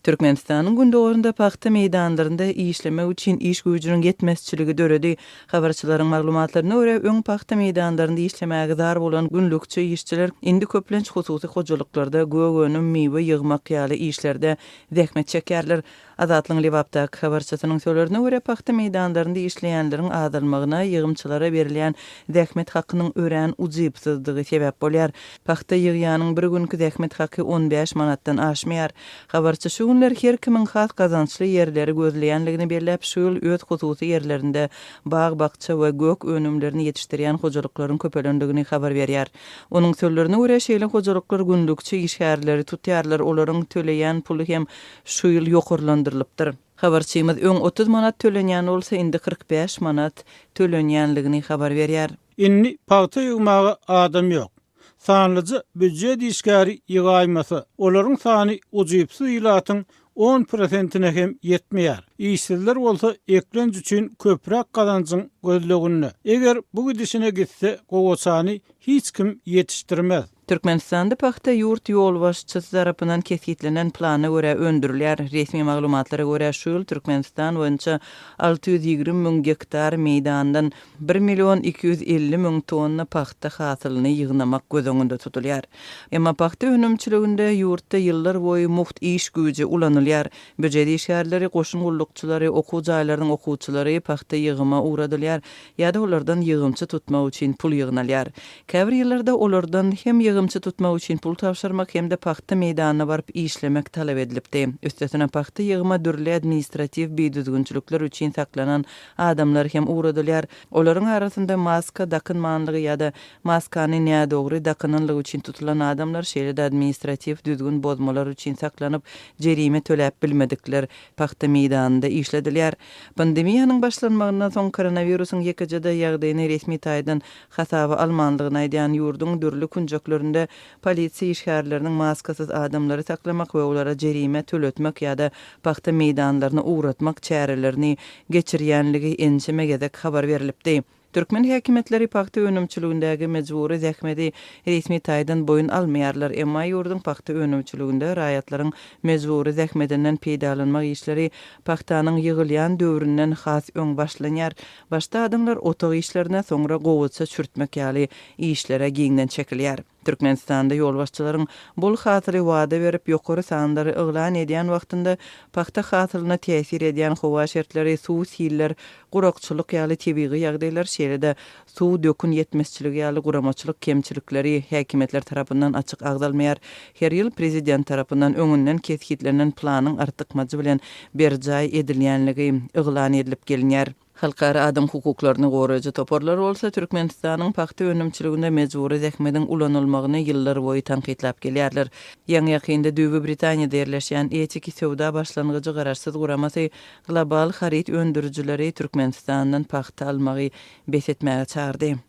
Türkmenistanyň gündogarynda pagta meýdanlarynda işlemek üçin iş güýjüniň ýetmezçiligi döredi. Habarçylaryň maglumatlaryna görä, öň pagta meýdanlarynda işlemäge zar bolan günlükçi işçiler indi köplenç hususy hojalyklarda gök önüm, miwe ýygmak ýaly işlerde zähmet çekýärler. Azatlygyň Lebapdaky habarçysynyň sözlerine görä, pagta meýdanlarynda işleýänleriň azalmagyna ýygymçylara berilýän zähmet hakynyň örän ujypsyzdygy sebäp bolýar. Pagta ýygýanyň bir günki zähmet haky 15 manatdan aşmaýar. Habarçy şu günler her kimiň has gazançly ýerleri gözleýänligini belläp, şu ýyl öz hususy ýerlerinde bag-bakja we gök önümlerini ýetişdirýän hojalyklaryň köpelendigini habar berýär. Onuň sözlerine görä, şeýle hojalyklar günlükçi işgärleri tutýarlar, olaryň töleýän puly hem şu ýyl ýokarlandyrylypdyr. Habarçymyz öň 30 manat tölenýän bolsa, indi 45 manat tölenýänligini habar berýär. Indi pagta ýygmaga adam ýok. Sanlyja býujet işgäri ýygaýmasa, olaryň sany ujypsyz ilatyň on prosentine hem ýetmeýär. Işsizler bolsa eklenç üçin köpräk gazanjyň gözleginde. Eger bu gidişine gitse, gowaçany hiç kim ýetişdirmez. Türkmenistanda pagta ýurt ýolbaşçysy tarapyndan kesgitlenen plana görä öndürilýär. Resmi maglumatlara görä, şu ýyl Türkmenistan boýunça 620 müň gektar meýdandan bir million 250 müň tonna pagta hasylyny ýygnamak göz öňünde tutulýar. Emma pagta önümçiliginde ýurtda ýyllar boýy mugt iş güýji ulanylýar. Býujet işgärleri, goşun gullukçylary, okuw jaýlarynyň okuwçylary pagta ýygyma ugradylýar ýa-da olardan ýygymçy tutmak üçin pul ýygnalýar. Käbir ýyllarda olardan hem ýygymçy tutmak üçin pul tabşyrmak hem-de pagta meýdanyna baryp işlemek talap edilipdi. Üstesine pagta ýygyma dürli administratiw bidüzgünçilikler üçin saklanan adamlar hem ugradylýar. Olaryň arasynda maska dakynmanlygy ýa-da maskany nädogry dakynanlygy üçin tutulan adamlar, şeýle-de administratiw düzgün bozmalar üçin saklanyp, jerime töläp bilmedikler pagta meýdanynda işledilýär. Pandemiýanyň başlanmagyndan soň koronawirusyň ýekeje-de ýagdaýyny resmi taýdan hasaba almandygyny aýdýan ýurduň dürli künjeklerinde polisiýa işgärleriniň maskasyz adamlary saklamak we olara jerime töletmek ýa-da pagta meýdanlaryna ugratmak çärelerini geçirýänligi ençeme gezek habar berlipdi. Türkmen häkimiýetleri pagta önümçiligindäki mejbury zähmeti resmi taýdan boýun almaýarlar, emma ýurduň pagta önümçiliginde raýatlaryň mejbury zähmetinden peýdalanmak işleri pagtanyň ýygylýan döwründen has öň başlanýar. Başda adamlar otag işlerine, soňra gowaça çürtmek ýaly işlere giňden çekilýär. Türkmenistanda ýolbaşçylaryň bol hasyly wada berip, ýokary sanlary yglan edýän wagtynda pagta hasylyna täsir edýän howa şertleri, suw, siller, gurakçylyk ýaly tebigy ýagdaýlar, şeýle-de suw, dökün ýetmezçiligi ýaly guramaçylyk kemçilikleri häkimiýetler tarapyndan açyk agzalmaýar. Her ýyl prezident tarapyndan öňünden kesgitlenen planyň artykmajy bilen berjaý edilýänligi yglan edilip gelinýär. Halkara adam hukuklaryny goraýjy toparlar bolsa Türkmenistanyň pagta önümçiliginde mejbury zähmediň ulanylmagyny ýyllar boýy tankytlap gelýärler. Ýaňy-ýakynda düýbi Britaniýada ýerleşýän Etiki söwda başlangyjy garaşsyz guramasy global haryt öndürijileri Türkmenistandan pagta almagy bes etmäge çagyrdy.